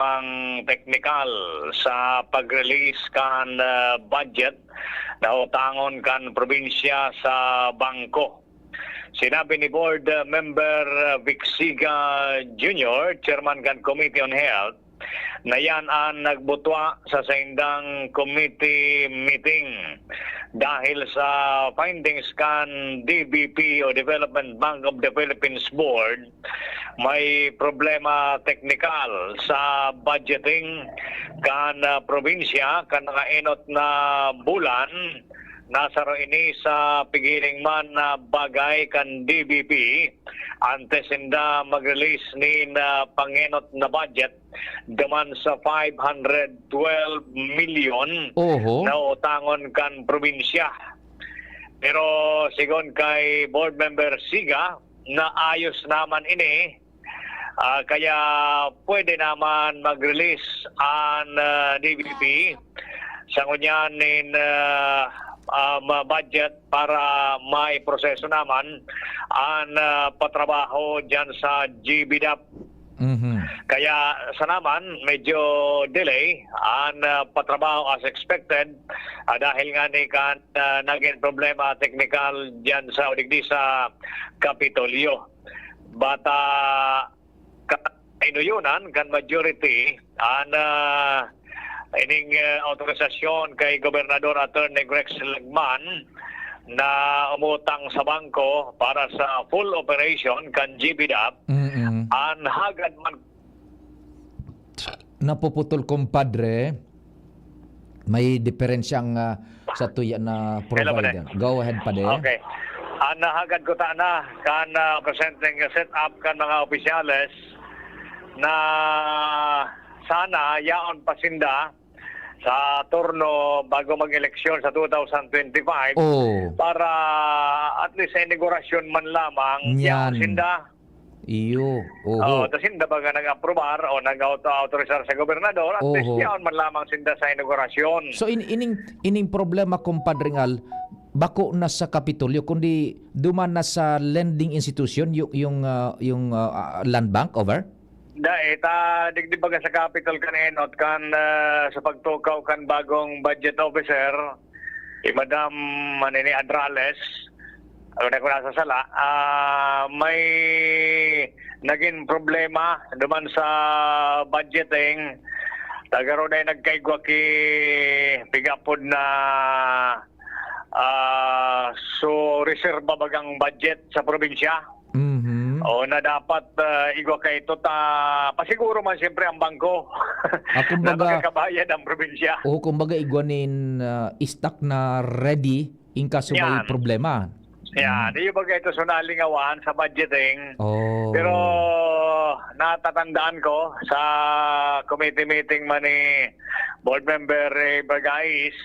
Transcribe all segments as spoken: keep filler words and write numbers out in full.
ang teknikal sa pag-release kan, ah, budget na utangon kan probinsya sa bangko. Sinabi ni Board, ah, Member, ah, Vic Siga Junior, Chairman kan Committee on Health, na yan an nagbutwa sa saindang committee meeting dahil sa findings kan D B P o Development Bank of the Philippines Board, may problema teknikal sa budgeting kan, ah, probinsya kan mga enot na bulan. Nasaro ini sa pigiling man na bagay kan D B P antes sinda mag-release nin, ah, pangenot na budget duman sa five hundred twelve milyon Oho. na utangon kan probinsya. Pero sigon kay Board Member Siga, naayos naman ini, ah, kaya pwede naman mag-release an, ah, D B P sa ngunyan nin, ah, ah, ma-, budget para maiproseso naman an, ah, patrabaho diyan sa G B dap. Mhm. Kaya sa naman, medyo delay an, ah, patrabaho as expected, ah, dahil nga ni kan, ah, naging problema teknikal diyan sa, o digdi sa Kapitolyo. Bata ka-, inuyunan kan majority an, ah, ining, ah, autorisasyon kay Gobernador Attorney Rex Lagman na umutang sa bangko para sa full operation kan G B dap. Mm-mm. An hagad man Napuputol, kumpadre. May diferensyang, ah, sa tuya na Hello, pare. provider. Go ahead, pare. Okay. An nahagad ko ta na kan, ah, presenteng set up kan mga opisyales na sana yaon pa sinda sa turno bago mag-eleksyon sa two thousand twenty-five Oh. para at least sa inaugurasyon man lamang yaon Yan. sinda. Iyo, oho. Oo, tas sinda baga nag-aprobar o nag-auto-, autorisar sa gobernador, at least Oho. yaon man lamang sinda sa inaugurasyon. So, in-, ining, ining problema, Compadre Ngal, bako na sa Kapitolyo, kundi duman na sa lending institution, yu-, yung, ah, yung, ah, ah, Land Bank, over? Dai, ta, digdi baga sa Capitol kan enot kan, ah, sa pagtukaw kan bagong budget officer, si Madam, ano ini, Adrales, ako na ko nasa sala, ah, may naging problema duman sa budgeting. Tagaro na nagkaigwa ki pigapod na, ah, so reserba bagang budget sa probinsya. Mhm. O na dapat, ah, igwa ka ito ta pasiguro man siyempre ang bangko Ah, na kumbaga, makakabayad ang probinsya. O kumbaga igwa nin, ah, stock na ready in kaso may Yan. problema. Yan. Mm. Iyo baga ito sunalingawan sa budgeting. Oh. Pero natatandaan ko sa committee meeting man ni Board Member Ray Bagais,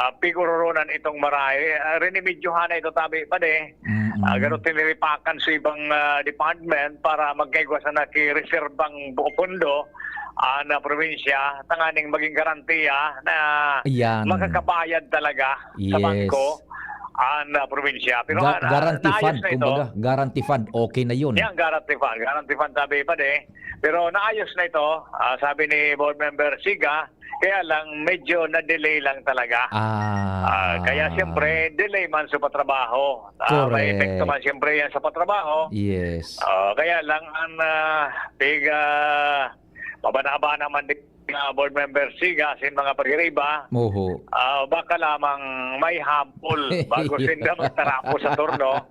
ah, piguroronan itong marahay. Ah, rinimedyohan na ito, tabi pa de. Mm-mm. Ah, garo tiniripakan sa ibang, ah, department para magkaigwa sana ki reserbang bu-, pondo, ah, na probinsya, tanganing maging garantiya na Ayan. makakabayad talaga sa Yes. bangko ang, ah, probinsya. Pero Ga-, nga, na-, guarantee naayos fund, na ito. kumbaga, guarantee fund, okay na yun. Yan, guarantee fund. Guarantee fund, sabi pa de. Pero naayos na ito, ah, sabi ni Board Member Siga, kaya lang medyo na-delay lang talaga. Ah. Ah, kaya siyempre, delay man sa patrabaho. Ah, may Correct. epekto man siyempre yan sa patrabaho. Yes. Ah, kaya lang ang, ah, pig-, ah, mabana-bana man din, ah, Board Member Siga, sin mga pagiriba. Oho. Ah, baka lamang may hampol bago sinda magtarapo sa turno.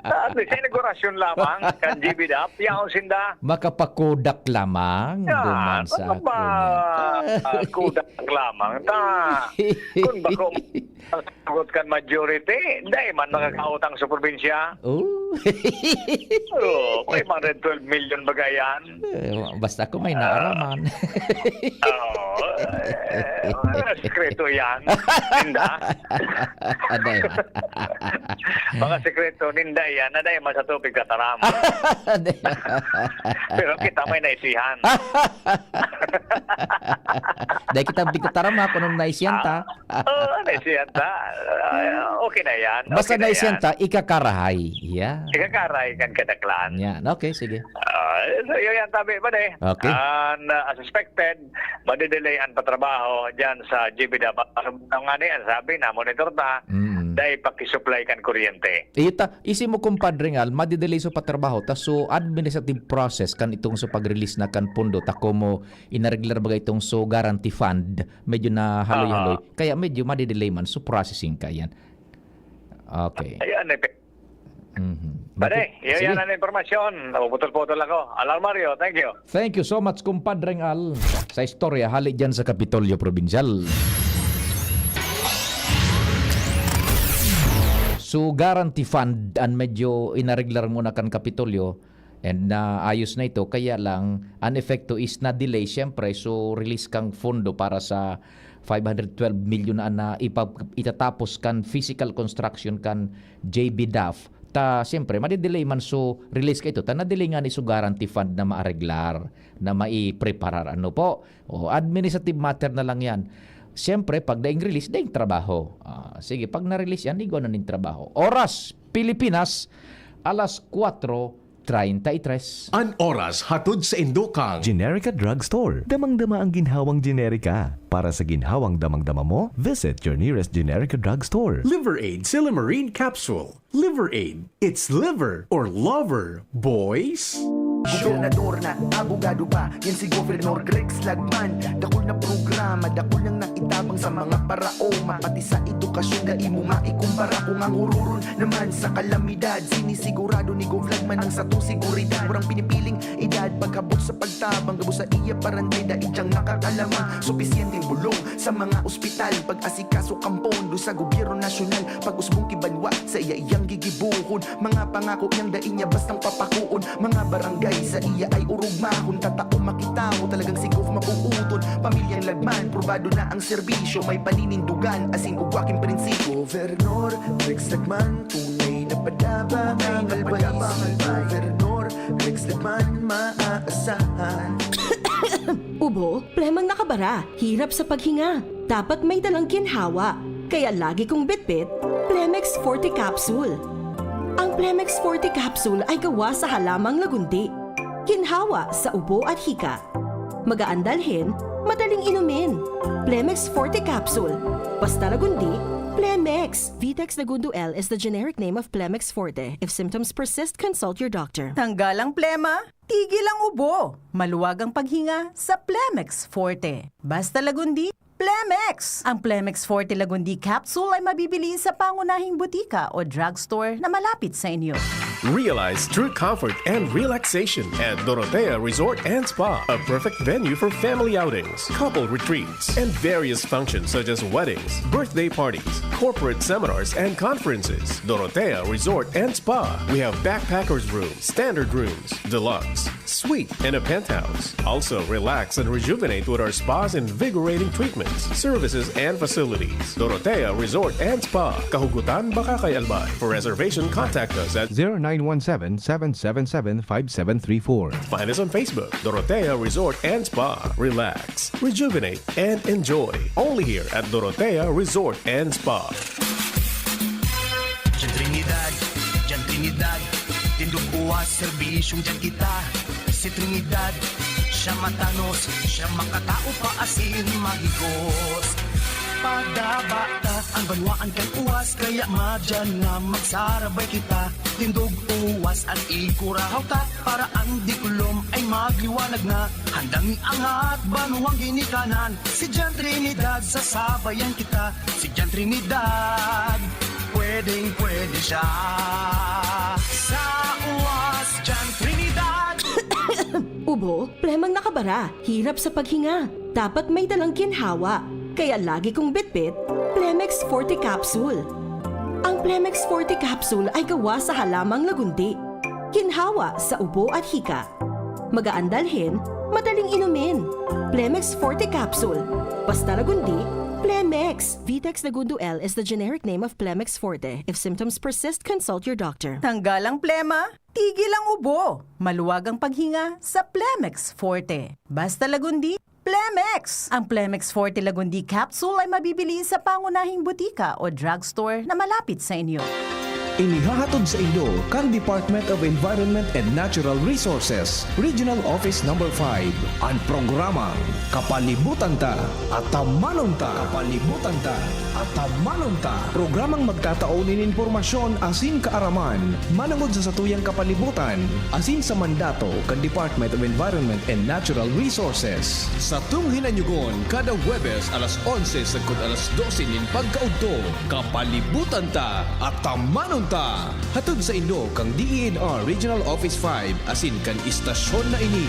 At least, inaugurasyon lamang kan G B dap, yaon sinda. Makapakodak lamang Yan, duman sa baka ba, akuna. ah, kodak lamang. Ta, kung bako ang sagot kan majority, dai man makakautang sa probinsya. Oh. Oo, five hundred twelve million baga yan. Eh, basta ako may Ah. naaraman. Oo, eh, sikreto yan. Ninda. Ano yan? Mga sikreto, ninda yan. Na dai man sa tubig kataram. Ano yan? Pero kita may naisihan. Dai kita bigtatarama kung anong naisiyan ta. Oo, naisiyan ta. Ah, okay na yan. Basta okay na naisiyan yan ta, ikakarahay. Yan. Ikakarahay kan kadaklan. Yan. Okay, sige. Ah, so, yun yan, tabi pa eh. Okay. And, uh, as expected, madidelay ang patrabaho dyan sa G B W. Ang nga niyan, sabi na, monitor ta, Mm. dahil pakisupply kan kuryente. Iyo ta, isi mo, kumpadre, nga, madidelay sa patrabaho, ta so administrative process kan itong sa pag-release na kan pondo, ta komo inareglar baga itong so guarantee fund, medyo na haloy-haloy. Aha. Kaya medyo madidelay man so processing ka yan. Okay. Ayan, eh. Mhm. Pare, Bakit? yun Sige. yan ang impormasyon. Napuputol-putol ako. Alarmario, thank you. Thank you so much, kumpadreng Al, sa istorya hali dyan sa Kapitolyo Provincial. So, guarantee fund ang medyo inareglar muna kan Kapitolyo, and naayos na ito. Kaya lang, ang epekto is na-delay, siyempre. So, release kang fondo para sa five hundred twelve million na, na ipa-, itatapos kan physical construction kan J B Duff. Ta, siyempre, madidelay man so release ka ito. Ta, na-delay nga ni so guarantee fund na maareglar, na maipreparar. Ano po? O, administrative matter na lang yan. Siyempre, pag daing release, daing trabaho. Ah, sige, pag na-release yan, igwa na ning trabaho. Oras, Pilipinas, alas kwatro treinta y tres. An oras hatod sa indukang Generica Drugstore. Damang-dama ang ginhawang Generica. Para sa ginhawang damang-dama mo, visit your nearest Generica Drugstore. Liver Aid Silymarin Capsule. Liver Aid. It's liver or lover, boys. Gobernador na, abogado pa, yan si Governor Greg Slagman. Dakul na programa, dakul nang naitabang sa mga paraoma, pati sa edukasyon, dai mo maikumpara. Kung ang hururon naman sa kalamidad, sinisigurado ni Gov Lagman ang satong seguridad. Walang pinipiling edad, pagkabot sa pagtabang, gabos sa iya paranday, dai diyang makakalama. Supisyenteng bulong sa mga ospital, pag-asikaso kan pondo sa gobyerno nasyonal, pag-usbong ki banwa, sa iya iyang gigibohon. Mga pangako niyang dai niya bastang papakoon. Mga barangay sa iya ay orog mahon. Tatao makita mo talagang si Gov mabuuton. Pamilyang Lagman, probado na ang serbisyo. May paninindugan, asin ugwa king prinsipyo. Gobernador Rex Lagman, tunay na padaba. Tunay na padaba. Gobernador Rex Lagman, maaasahan. Ubo, plemang nakabara, hirap sa paghinga. Dapat may dalang ginhawa. Kaya lagi kong bitbit, Plemex Forte Capsule. Ang Plemex Forte Capsule ay gawa sa halamang lagundi. Ginhawa sa ubo at hika. Magaan dalhin, madaling inumin. Plemex Forte Capsule. Basta lagundi, Plemex. Vitex Lagundo L is the generic name of Plemex Forte. If symptoms persist, consult your doctor. Tanggal ang plema, tigil ang ubo. Maluwag ang paghinga sa Plemex Forte. Basta lagundi, Plemex! Ang Plemex Forte Lagundi Capsule ay mabibili sa pangunahing butika o drugstore na malapit sa inyo. Realize true comfort and relaxation at Dorotea Resort and Spa, a perfect venue for family outings, couple retreats, and various functions such as weddings, birthday parties, corporate seminars, and conferences. Dorotea Resort and Spa. We have backpackers room, standard rooms, deluxe, suite, and a penthouse. Also, relax and rejuvenate with our spa's invigorating treatments, services, and facilities. Dorotea Resort and Spa, Kahugutan, Bacacay, Albay. For reservation, contact us at zero nine one seven, seven seven seven, five seven three four. Find us on Facebook, Dorotea Resort and Spa. Relax, rejuvenate, and enjoy. Only here at Dorotea Resort and Spa. Diyan Trinidad, diyan Trinidad, tindog uwas, serbisyong diyan kita. Si Trinidad, siya matanos, siya makatao pa asin mahigos. Padaba ta ang banwaan kan uwas, kaya madyan na magsarabay kita. Tindog uwas an ikurahaw ta, para an diklom ay magliwanag na. Handang iangat banwang ginikanan, si Jan Trinidad, sasabayan kita. Si Jan Trinidad, pwedeng-pwede siya. Sa uwas, Jan Trinidad. Ubo, plemang nakabara, hirap sa paghinga. Dapat may dalang ginhawa. Kaya lagi kong bitbit, Plemex Forte Capsule. Ang Plemex Forte Capsule ay gawa sa halamang lagundi. Ginhawa sa ubo at hika. Magaan dalhin, madaling inumin. Plemex Forte Capsule. Basta lagundi, Plemex. Vitex Lagundo L is the generic name of Plemex Forte. If symptoms persist, consult your doctor. Tanggal ang plema, tigil ang ubo. Maluwag ang paghinga sa Plemex Forte. Basta lagundi, Plemex! Ang Plemex Forte Lagundi Capsule ay mabibili sa pangunahing butika o drugstore na malapit sa inyo. Inihahatod sa inyo kan Department of Environment and Natural Resources, Regional Office Number five, an programang Kapalibutan Ta, Atamanon Ta. Kapalibutan Ta, Atamanon Ta. Programang magtatao nin impormasyon asin kaaraman manongod sa satuyang kapalibutan asin sa mandato kan Department of Environment and Natural Resources. Satong hinanyugon kada Huwebes alas onse sagkod alas dose nin pagkaudto. Kapalibutan Ta, Atamanon Ta. Hatod saindo kan D E N R Regional Office five asin kan istasyon na ini.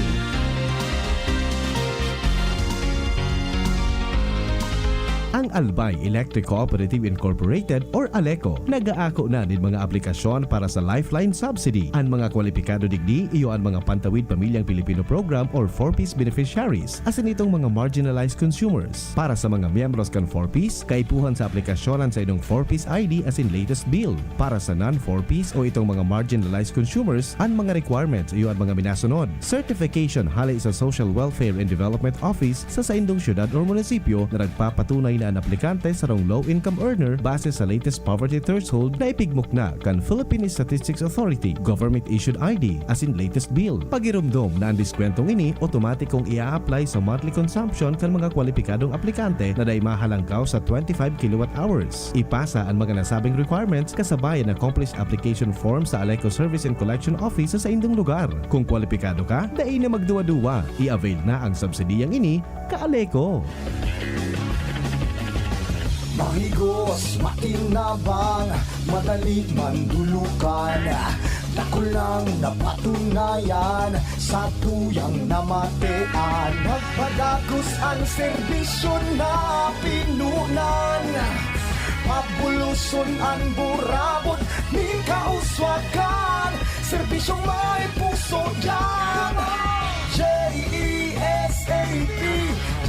Ang Albay Electric Cooperative Incorporated or ALECO nag-aako na nin mga aplikasyon para sa Lifeline Subsidy. An mga kwalipikado digdi iyo an mga Pantawid Pamilyang Pilipino Program or four Ps beneficiaries, asin itong mga marginalized consumers. Para sa mga miyembros kan four Ps, kaipuhan sa aplikasyon an saindong four Ps I D asin latest bill. Para sa non-four Ps o itong mga marginalized consumers, an mga requirements iyo an mga minasunod. Certification hale sa Social Welfare and Development Office sa saindong syudad or munisipyo na nagpapatunay na an aplikante sarong low-income earner base sa latest poverty threshold na ipigmukna kan Philippine Statistics Authority, government-issued I D, asin latest bill. Pagiromdom na an diskwentong ini otomatikong ia-apply sa monthly consumption kan mga kwalipikadong aplikante na dai mahalangkaw sa twenty-five kilowatt hours. Ipasa an mga nasabing requirements kasabay an accomplished application form sa ALECO Service and Collection Office sa saindong lugar. Kung kwalipikado ka, dai na magduwa-duwa. I-avail na ang subsidiyang ini, ka-ALECO. Mahigos, makinabang, madali mandulukan. Dakul nang napatunayan sa tuyang namatean. Magpadagos an serbisyo na pinunan. Pabuloson an burabot nin kauswagan. Serbisyong may puso diyan. J E S A P,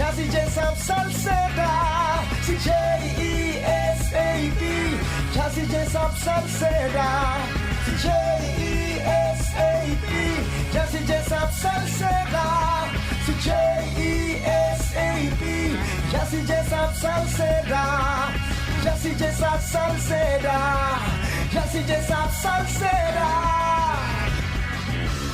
Jazzy Jessup Salceda. Si J E S A P, Jazzy Jessup Salceda. Si J E S A P, Jazzy Jessup Salceda. Si J E S A P, Jazzy Jessup Salceda. Jazzy Jessup Salceda. Jazzy Jessup Salceda.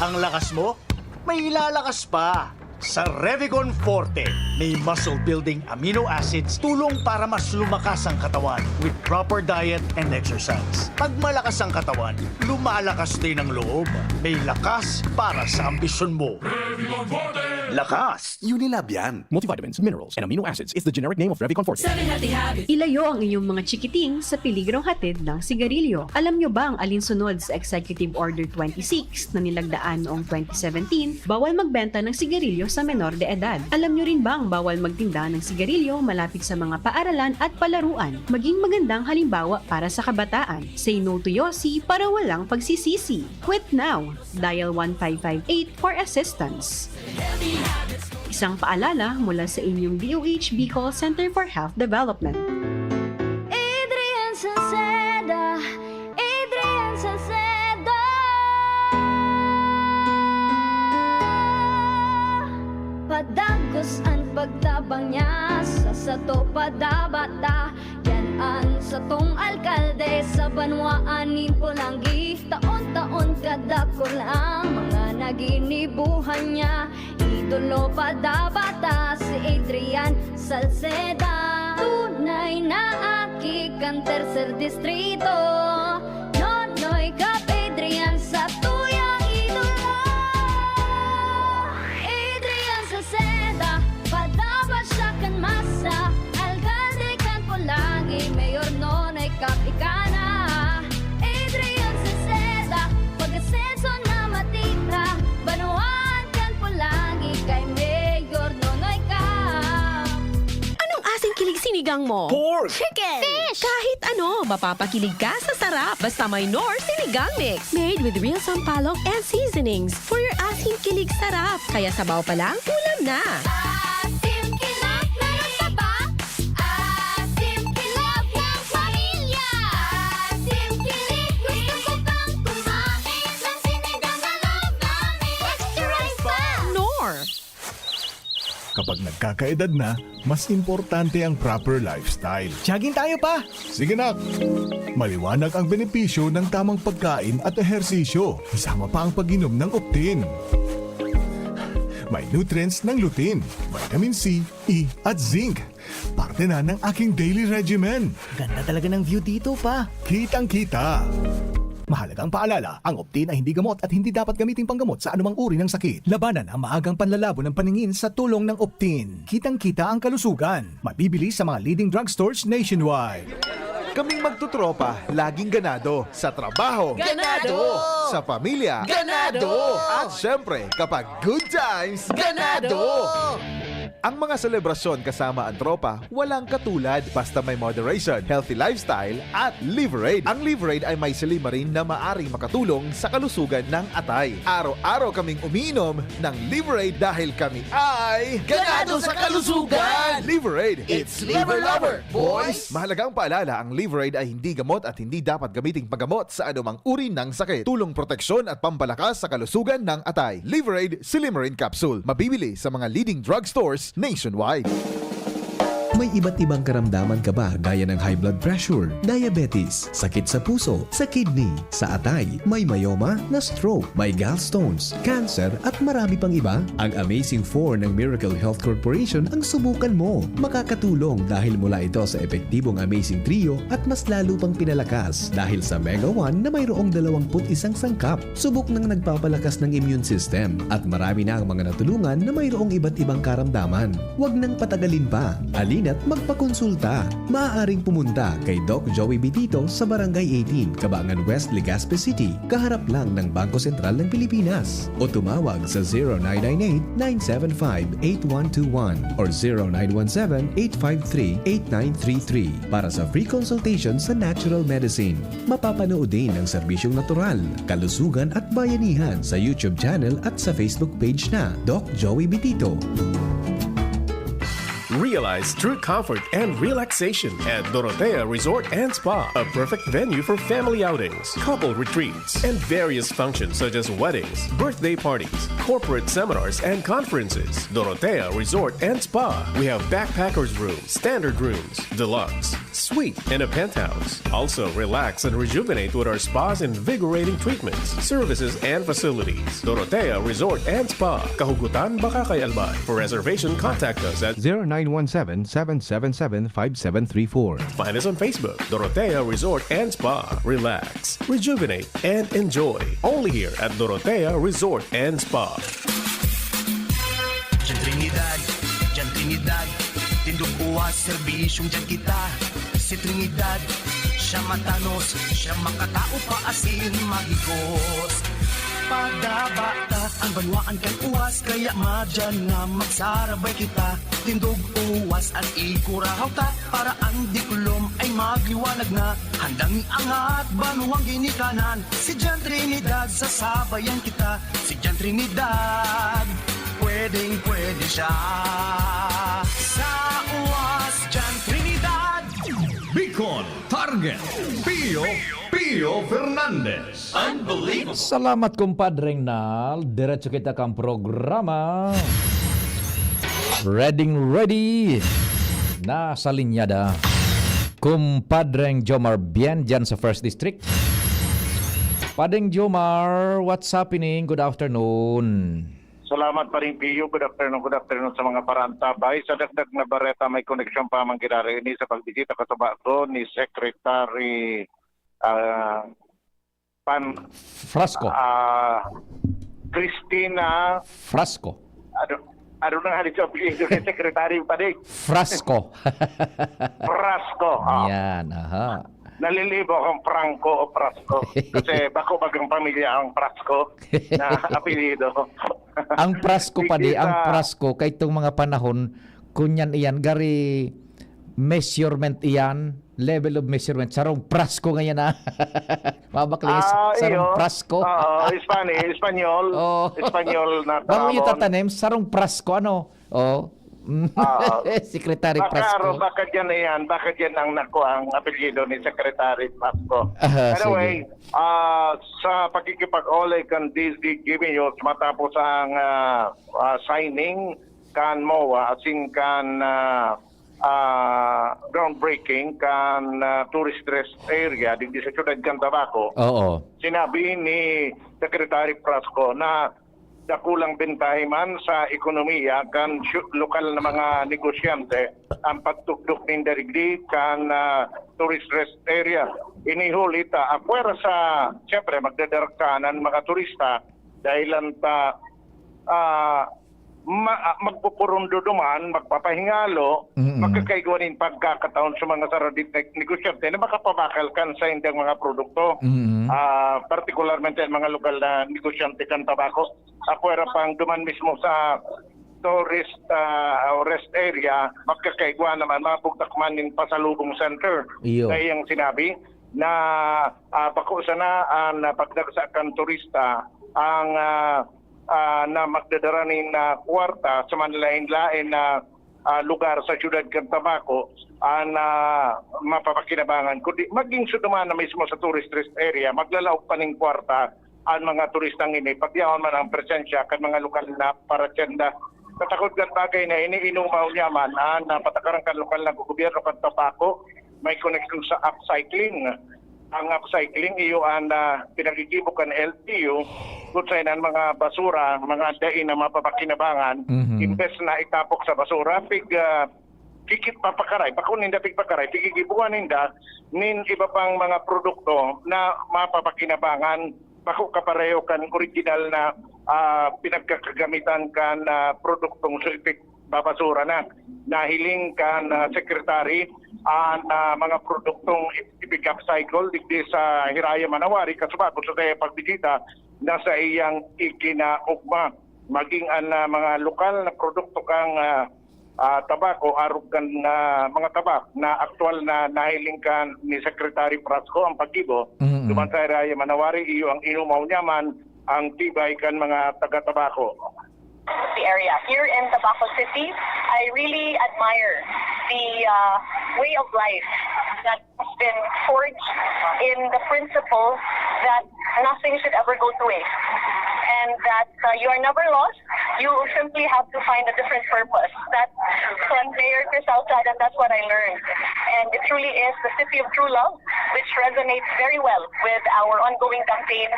Ang lakas mo, may ilalakas pa. Sa Revicon Forte, may muscle-building amino acids, tulong para mas lumakas ang katawan with proper diet and exercise. Pag malakas ang katawan, lumalakas din ang loob. May lakas para sa ambisyon mo. Revicon Forte! Lakas! Unilab yan. Multivitamins, minerals, and amino acids is the generic name of Revicon Forte. Seven Healthy Habits. Ilayo ang inyong mga chikiting sa peligrong hatid ng sigarilyo. Alam nyo ba ang alinsunod sa Executive Order twenty-six na nilagdaan noong twenty seventeen? Bawal magbenta ng sigarilyo sa menor de edad. Alam nyo rin bang bawal magtinda ng sigarilyo malapit sa mga paaralan at palaruan? Maging magandang halimbawa para sa kabataan. Say no to Yossi para walang pagsisisi. Quit now! Dial one five five eight for assistance. Isang paalala mula sa inyong D O H Bicol Center for Health Development. Adrian Salceda, Adrian Salceda. Padagos an pagtabang niya sa sato padabata. Yan an satong alkalde sa banwaan nin Polangui. Taon-taon kadakul ang mga naginibuhan niya. Idolo pa dabata si Adrian Salceda. Tunay na aki kan Tercer Distrito. Nonoy Cap Adrian sa tuyang idolo. Adrian Salceda, padaba siya kan masa. Alkalde kan Polangui, Mayor Nonoy Cap ika na. Adrian Salceda, pag-asenso na matira. Banwaan kan Polangui kay Mayor Nonoy Cap. Anong asing kilig sinigang mo? Pork! Chicken! Fish! Kahit ano, mapapakilig ka sa sarap. Basta may Knorr Sinigang Mix. Made with real sampalok and seasonings. For your asim kilig sarap. Kaya sabaw pa lang, ulam na. Asim kilig, meron ka ba? Asim kilig ng pamilya. Asim kilig, gusto ko pang kumain ng sinigang na love namin. Extra rice pa! Knorr. Kapag nagkakaedad na, mas importante ang proper lifestyle. Jogging tayo, pa! Sige, nak! Maliwanag ang benepisyo ng tamang pagkain at ehersisyo, kasama pa ang pag-inom ng Optin. May nutrients ng lutein, vitamin C, E at zinc. Parte na ng aking daily regimen. Ganda talaga ng view dito, pa. Kitang-kita. Mahalagang paalala, ang Optin ay hindi gamot at hindi dapat gamiting panggamot sa anumang uri ng sakit. Labanan ang maagang panlalabo ng paningin sa tulong ng Optin. Kitang-kita ang kalusugan. Mabibili sa mga leading drugstores nationwide. Kaming magtotropa, laging ganado. Sa trabaho. Ganado! Sa pamilya. Ganado! At syempre, kapag good times, Ganado! Ang mga selebrasyon kasama ang tropa, walang katulad. Basta may moderation, healthy lifestyle, at Liverade. Ang Liverade ay may silymarin na maaring makatulong sa kalusugan ng atay. Araw-araw kaming umiinom ng Liverade dahil kami ay Ganado sa kalusugan! Liverade! It's Liver Lover, boys! Mahalagang paalala, ang Liverade ay hindi gamot at hindi dapat gamiting panggamot sa anumang uri ng sakit. Tulong, proteksyon at pampalakas sa kalusugan ng atay. Liverade Silymarin Capsule. Mabibili sa mga leading drugstores nationwide. May iba't ibang karamdaman ka ba, gaya ng high blood pressure, diabetes, sakit sa puso, sa kidney, sa atay, may myoma, na-stroke, may gallstones, cancer, at marami pang iba? Ang Amazing Four ng Miracle Health Corporation ang subukan mo. Makakatulong dahil mula ito sa epektibong Amazing Trio at mas lalo pang pinalakas dahil sa Mega One na mayroong dalawampu't isang sangkap. Subok nang nagpapalakas ng immune system at marami na ang mga natulungan na mayroong iba't ibang karamdaman. Huwag nang patagalin pa. Halina't magpakonsulta. Maaaring pumunta kay Doc Joey Bitito sa Barangay eighteen, Cabangan West, Legazpi City, kaharap lang ng Bangko Sentral ng Pilipinas. O tumawag sa zero nine nine eight, nine seven five, eight one two one or zero nine one seven, eight five three, eight nine three three para sa free consultation sa natural medicine. Mapapanood din ang serbisyong natural, kalusugan at bayanihan sa YouTube channel at sa Facebook page na Doc Joey Bitito. Realize true comfort and relaxation at Dorotea Resort and Spa, a perfect venue for family outings, couple retreats, and various functions such as weddings, birthday parties, corporate seminars, and conferences. Dorotea Resort and Spa. We have backpackers room, standard rooms, deluxe, suite, and a penthouse. Also, relax and rejuvenate with our spa's invigorating treatments, services, and facilities. Dorotea Resort and Spa, Kahugutan, Bacacay, Albay. For reservation, contact us at zero nine one seven, seven seven seven, five seven three four. Find us on Facebook, Dorotea Resort and Spa. Relax, rejuvenate, and enjoy. Only here at Dorotea Resort and Spa. Diyan Trinidad, diyan Trinidad, tindog uwas, serbisyong diyan kita. Si Trinidad, siya matanos, siya makatao pa asin mahigos. Padaba ta an banwaan kan uwas, kaya madyan na magsarabay kita. Tindog uwas an ikurahaw ta, para an diklom ay magliwanag na. Handang iangat banwang ginikanan, si Jan Trinidad, sasabayan kita. Si Jan Trinidad, pwedeng-pwede siya. Sa uwas, Jan Trinidad. Bicol Target, Pio, Pio Fernandez. Unbelievable. Salamat, Compadre Nal. Diretso kita kan programa. Ready, ready. Nasa linyada, Compadre Jomar Bien, dyan sa First District. Padeng Jomar, what's happening? Good afternoon. Salamat, Paring Pio. Good afternoon, good afternoon sa mga parantabay. Sa dagdag na bareta, may koneksyon pa man giraray ini sa pagbisita kasubago ni Secretary, ah, Pan, Frasco. ah, Christina, Frasco. ano, ano na nga ni sa apelyido ni Secretary Paring? Frasco. Frasco. Ah. Yan, aha. Nalilibo akong Franco o Frasco. Kasi bako bagang pamilya ang Frasco na apelyido. Ang Frasco, Sige padi, ang sa Frasco, kay itong mga panahon, kunyan iyan, gari measurement iyan, level of measurement, sarong Frasco ngayon, ah. Mabaklis, Ah, sarong iyo. Frasco. Oo, Spanish, Espanyol. Oo. Espanyol na Bako yung tawon. Tatanim, sarong Frasco, ano? Oh. Ah. Secretary Baka Frasco. Aro, baka dyan na yan. Baka dyan ang nakuha ang apelyido ni Secretary Frasco. Aha, Anyway, sige. ah, sa pakikipag-olay kan D S D Jimmy Yos, matapos ang, ah, ah, signing kan MOA, asin kan, ah, ah, groundbreaking kan, ah, tourist rest area digdi sa siyudad kan Tabaco, Oo. sinabi ni Secretary Frasco na dakulang bentahe man sa ekonomiya kan syu-, lokal na mga negosyante ang pagtugdok ninda digdi kan, ah, tourist rest area. Ini huli ta, apwera sa, siyempre, magdadaraksahan an mga turista, dahilan ta, ah, ma-, ah, magpupurundo duman, magpapahingalo, Mm. magkakaigwa nin pagkakataon sa mga saradit na negosyante na makapabakal kan saindang mga produkto. Mm. Ah, partikularmente ang mga lokal na negosyante kan Tabaco. Apwera pang duman mismo sa tourist, ah, o rest area, magkakaigwa naman, mga bugtak man nin pasalubong center. Iyo. Kaya ang sinabi na, ah, bako sana ang pagdagsa kan turista ang, ah, ah, na magdadara nin, ah, kwarta sa manlaen-laen na, ah, lugar sa siyudad kan Tabaco, ah, na mapapakinabangan, kundi magin sa duman na mismo sa tourist rest area, maglalaog pa nin kwarta an mga turistang ini, pati yaon man ang presensya kan mga lokal na paratyenda. Sa takod kan bagay na ini, inumaw niya man an, ah, patakaran kan lokal na gobyerno kan Tabaco, may koneksyon sa upcycling. Ang upcycling, iyo an, ah, pinaggigibo kan L T O, kung saan ang mga basura, mga dai na mapapakinabangan, Mhm. imbes na itapok sa basura, pig, ah, kikit papakaray, bako ninda pigpakaray, pigigibuhan ninda nin iba pang mga produkto na mapapakinabangan, bako kapareho kan original na, ah, pinagkakagamitan kan, ah, produktong sulpik babasura na. Nahiling kan, ah, secretary an, ah, mga produktong ip-, ipig-upcycle digdi sa Hiraya Manawari, kasubago sa saiyang pagbisita na sa iyang ikinaugma. Maging an, ah, mga lokal na produkto kan, ah, ah, tabako, arog kan, ah, mga tabak na aktual na nahiling kan ni Secretary Frasco ang paggibo Mm-mm. duman sa Hiraya Manawari, iyo ang inumaw niya man ang tibay kan mga taga-tabako. The area. Here in Tabaco City, I really admire the, uh, way of life that has been forged in the principle that nothing should ever go to waste and that, uh, you are never lost. You simply have to find a different purpose. That's what Mayor Cristal said, and that's what I learned. And it truly is the city of true love, which resonates very well with our ongoing campaign,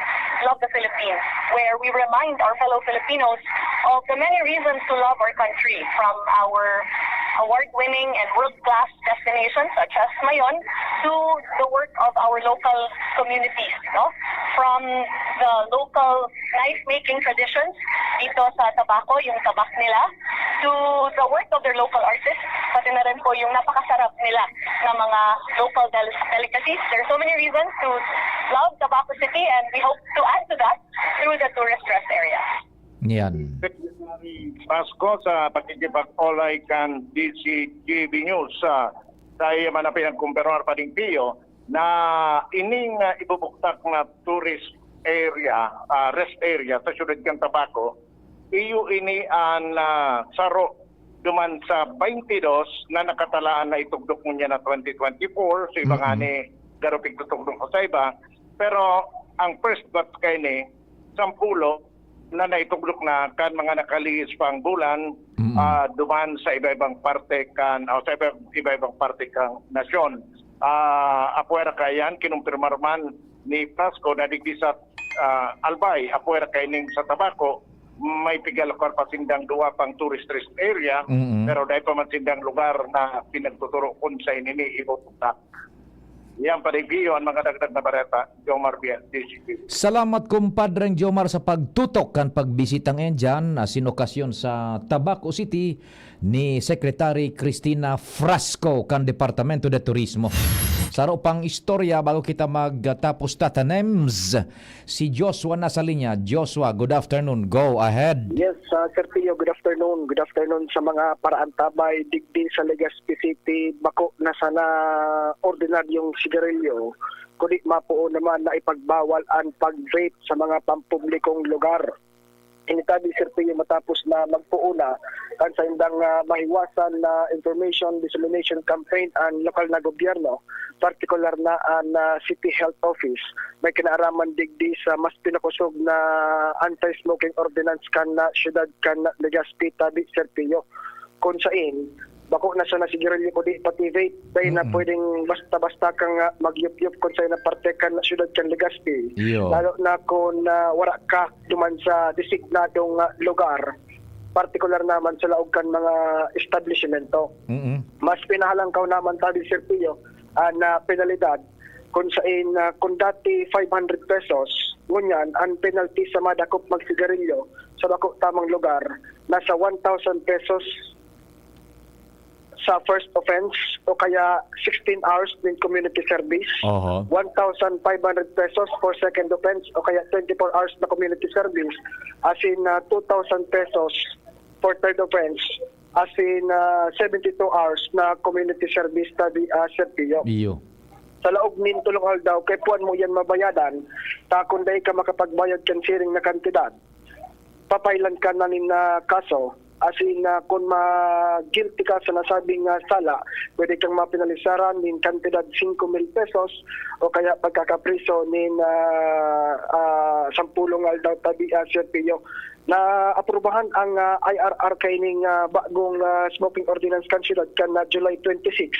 Love the Philippines, where we remind our fellow Filipinos of the many reasons to love our country, from our award-winning and world-class destinations such as Mayon to the work of our local communities, no? From the local knife-making traditions dito sa Tabaco, yung tabak nila, to the work of their local artists, pati na rin po yung napakasarap nila na mga local del-, delicacies. There are so many reasons to love Tabaco City, and we hope to add to that through the tourist rest area. Yan. Secretary Pasco sa pakikipag-olay kan D C G B News, ah, sa iya man na pinagkumpirmar pa ning Pio na ining, ah, ibubugtak na tourist area, ah, rest area sa siyudad kan Tabaco, iyo ini an, ah, saro duman sa twenty-two na nakatalaan na itugdok ngunyan na twenty twenty-four, so iba Mm-mm. ngani garo pigtutugdok sa iba. Pero ang first batch kaini, sampulo na naitugdok na kan mga nakalihis pang bulan, Mm. ah, duman sa iba-ibang parte kan, o sa iba, iba-ibang parte kan nasyon. Ah, apwera kaiyan, kinumpirmar man ni Pasco na digdi sa, ah, Albay, apwera kaining sa Tabaco, may piga lugar pa sindang duwa pang tourist rest area, Mm. pero dai pa man sindang lugar na pinagtuturo kun sa inini ibubutak. Yan, Padre Pio, ang mga dagdag na bareta. Jomar Biel, D C T V. Salamat, Kumpadreng Jomar, sa pagtutok kan pagbisitang iyan dyan, asin okasyon sa Tabaco City ni Secretary Cristina Frasco kan Departamento de Turismo. Saro pang istorya bago kita magtapos, Tata Nems. Si Joshua nasa linya. Joshua, good afternoon. Go ahead. Yes, ah, Sir Pio, good afternoon. Good afternoon sa mga paraantabay digdi sa Legazpi City. Bako na sana ordinaryong sigarilyo, kundi mapoon naman na ipagbawal an pag-vape sa mga pampublikong lugar. Ini tabi, Sir Pio, matapos na magpoon na kan saindang, ah, mahiwasan na information dissemination campaign an lokal na gobyerno, partikular na an, ah, City Health Office. May kinaaraman digdi sa mas pinakosog na anti-smoking ordinance kan, ah, siyudad kan Legazpi tabi, Sir Pio, kun sain bako na sana sigarilyo kundi pati vape, dai na Mm. pwedeng basta-basta kang, ah, magyupyup kun saen na parte kan siyudad kan Legazpi. Iyo. Lalo na kun, ah, wara ka duman sa designadong, ah, lugar, partikular naman sa laog kan mga establisimento. Mm. Mas pinahalangkaw naman tabi, Sir Pio, an, ah, penalidad kun saen, ah, kun dati five hundred pesos, ngunyan an penalty sa madakop magsigarilyo sa bako tamang lugar nasa one thousand pesos sa first offense o kaya sixteen hours nin community service, Oho. one thousand five hundred pesos for second offense o kaya twenty-four hours na community service, asin, ah, two thousand pesos for third offense, asin, ah, seventy-two hours na community service tabi, ah, Sir Pio. Iyo. Sa laog nin tolong aldaw, kay puan mo iyan mabayadan, ta kun dai ka makapagbayad kan siring na kantidad, papailan ka na nin, ah, kaso. Asin, ah, kun ma-guilty ka sa nasabing, ah, sala, pwede kang mapenalisaran nin kantidad singko mil pesos o kaya pagkakapriso nin, ah, ah, sampulong aldaw tabi, ah, Sir Pio. Naaprubahan ang, ah, I R R kaining, ah, bagong, ah, smoking ordinance kan siyudad kan, ah, July twenty-six.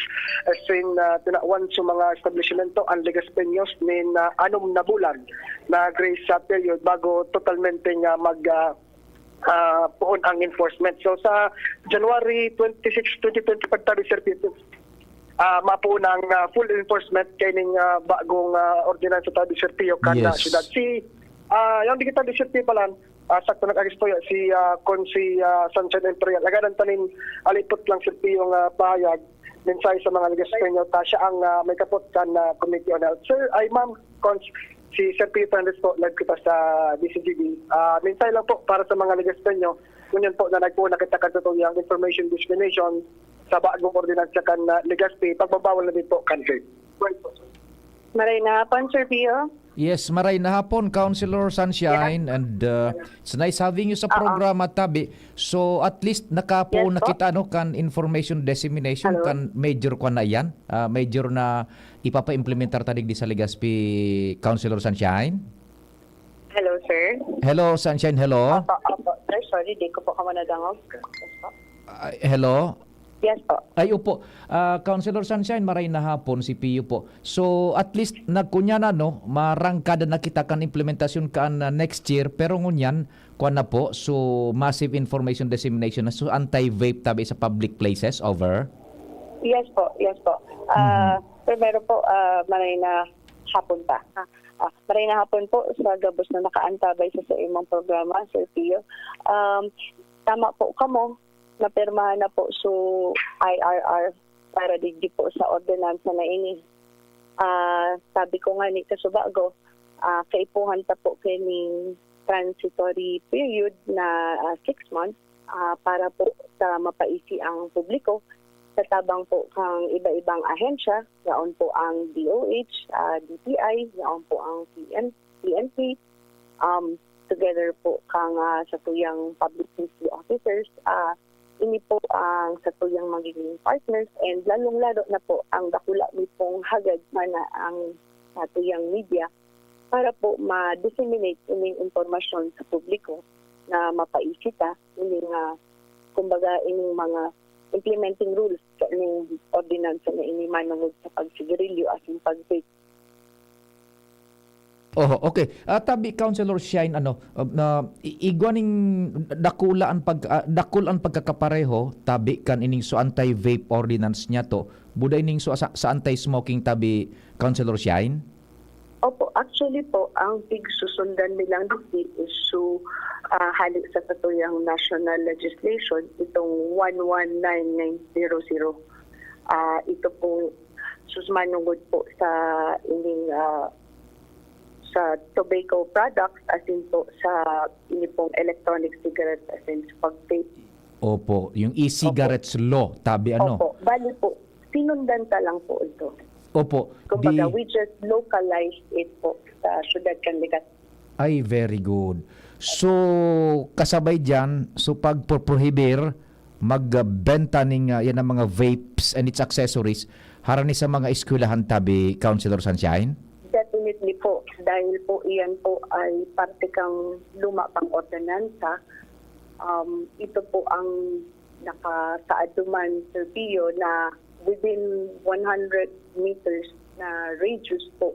Asin, ah, tinawan sa mga establisimento ang Legaspeños nin, ah, anom na bulan na grace, ah, period bago totalmente nga mag, ah, ah, poon ang enforcement. So, sa January twenty-six, twenty twenty-five, tabi, Sir Pio, ah, mapoon ang, ah, full enforcement kaining, ah, bagong, ah, ordinansa tabi, Sir Pio, kan, ah, Yes. siyudad. Si, ah, yung digital, Sir Pio, palan, ah, sakto nag-agis po yan, si, ah, Consi, ah, Sunshine Imperial. Laganan tanin alipot lang, Sir Pio, yung, ah, pahayag, mensahe sa mga Legaspeño, ta siya ang, ah, may kapot kan, ah, Committee on Health. Sir, ay ma'am, Cons, si Sir Pio Fernandez po, live kita sa D C G B. Ah, mensahe lang po para sa mga Legaspeño, ngunyan po na nagpuon na kita kan totoo yang information dissemination sa bagong ordinansa kan, ah, Legazpi, pagbabawal na din po kan vape. Maray na hapon, Sir Pio. Yes, maray na hapon, Councilor Sunshine, and, uh, it's nice having you sa Oo. programa, tabi. So, at least, nakapoon Yes na po. kita, no, kan information dissemination, Hello. kan major kwa na iyan, ah, major na ipapa-implementar ta digdi sa Legazpi, Councilor Sunshine. Hello, sir. Hello, Sunshine, hello. Opo, opo. Sir, sorry, di ko po kamo nadangog. Yes po. Ah, hello? Yes po. Ay, opo. Ah, Councilor Sunshine, maray na hapon, si Pio po. So, at least, nagkunya na, no? Marangkada na kita kan implementasyon kan, ah, next year. Pero ngunyan, kwan na po, so, massive information dissemination na. So, anti-vape tabi sa public places, over? Yes po, yes po. Ah, Mhm. primero po, ah, maray na hapon pa. Ah, ah, maray na hapon po sa gabos na nakaantabay sa, sa imong programa, Sir Pio. Um, tama po kamo, napirmahan na po so I R R para digdi po sa ordinansa na ini. Ah, sabi ko nga ni kasubago, ah, kaipuhan ta po kining transitory period na, ah, six months, ah, para po sa mapaisi ang publiko sa tabang po kang iba-ibang ahensya, yaon po ang D O H, ah, D T I, yaon po ang P N, P N P, um, together po kang, ah, satuyang public safety officers, ah, ini po ang satuyang magiging partners, and lalong-lalo na po ang dakula mi pong hagad sana ang satuyang media para po ma-disseminate ining impormasyon sa publiko na mapaisi ta ining, ah, kumbaga, ining mga implementing rules sa ining ordinansa na ini manungod sa pagsigarilyo asin pag-vape. Oho, okay. Ah, tabi, Councilor Shine, ano, ah, na i-, igwa ning dakula an pag-, ah, dakul an pagkakapareho, tabi, kan ining so anti-vape ordinance niya to, buday ning so sa, sa anti-smoking, tabi, Councilor Shine? Opo, actually po, ang pigsusundan nilang digdi is so, ah, hali sa satuyang national legislation, itong one one nine nine zero zero. Ah, ito po, sus, manungod po sa ining, ah, sa tobacco products, asin po sa ini pong electronic cigarettes, asin sa pag-vape. Opo, yung e-cigarettes Opo. law, tabi ano? Opo, bali po, sinundan ta lang po ito. Opo, Kumbaga, di we just localized it po sa syudad kan Legazpi. Ay, very good. So, kasabay diyan, so pagpoprohibir, magbenta ning, ah, yan ang mga vapes and its accessories, harani sa mga eskwelahan tabi, Councilor Sunshine? Definitely po, dahil po iyan po ay parte kang luma pang ordinansa. Um, ito po ang nakasaad duman, Sir Pio, na within one hundred meters na radius po,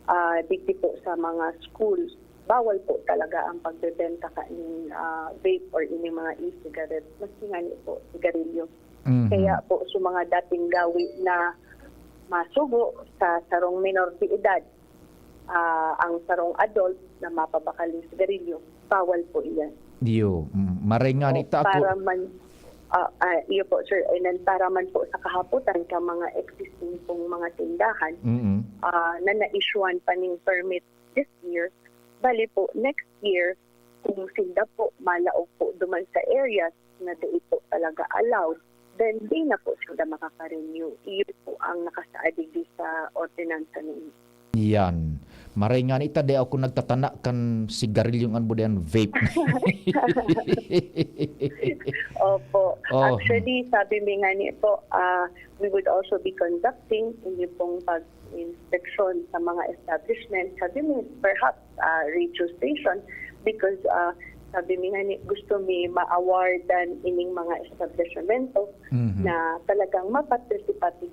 ah, digdi po sa mga schools, bawal po talaga ang pagbebenta kaning, ah, vape or ining mga e-cigarette, maski ngani po sigarilyo. Mhm. Kaya po, sa mga dating gawi na masugo sa sarong minor de edad, ah, ang sarong adult na mapabakal nin sigarilyo, bawal po iyan. Iyo, mm. Maray nga O, nita ako. para man, ah, ah, iyo po, sir. And then, para man po sa kahapotan ka mga existing pong mga tindahan, Mm. ah, na na-issuean pa ning permit this year, bali po, next year, kung sinda po malaog po duman sa areas na dai po talaga allowed, then di na po sila makaka-renew. Iyon po ang nakasaad digdi sa ordinansa na ini. Yan. Maray nga nita, di ako nagtatana kan sigarilyo, ano ba diyan, vape. Opo. Oh. Actually, sabi mi nga ni po, ah, we would also be conducting ini pong pag-inspection sa mga establishment. Sabi mi, perhaps, ah, radio station, because, ah, sabi mi nga ni, gusto mi ma-awardan ining mga establishmento Mhm. na talagang ma-participate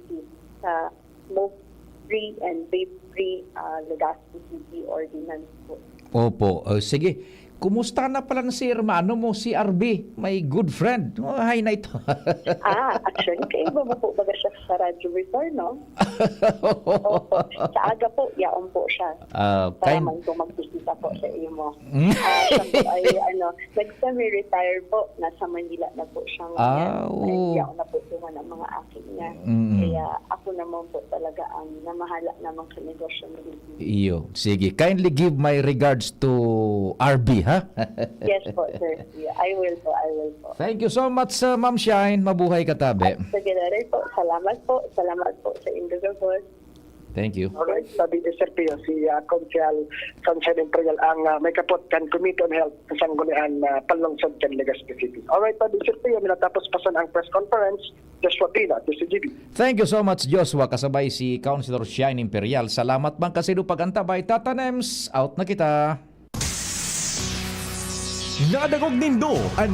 sa smoke-free and vape-free, ah, Legazpi City ordinance po. Opo. Oh, sige. Kumusta na pala si hermano mo, si R B, my good friend? Oh, hi na ito. Ah, actually, kaiba mo po baga siya sa radyo before, no? Opo. Sa aga po, yaon po siya. Ah, Para kind- man po magbisita po sa imo. Mm. Ah, siya po ay, ano, nag-semi-retire po. Nasa Manila na po siya ngayon. Ah, Ay, oo. yaon na po duman ang mga aki niya. Mm. Kaya ako naman po talaga ang namahala naman sa negosyo ni Ricky. Iyo. Sige. Kindly give my regards to R B, ha? Yes po, sir. Yeah, I will po, I will po. Thank you so much, uh, Ma'am Shine. Mabuhay ka, tabi. At sa General po, salamat po. Salamat po sa Indigo Boss. Thank you. Alright, sabi ni Sir Pio, si, ah, Konsehal Sunshine Imperial ang, ah, may kapot kan Committee on Health sa Sanggunian na panlungsod kan Legazpi City. Alright, sabi ni Sir Pio, minatapos pasan ang press conference, Joshua Pino, at si G B. Thank you so much, Joshua. Kasabay si Councilor Shine Imperial. Salamat man kasido pag-antabay. Tata Nems, out na kita. Nadangog nindo an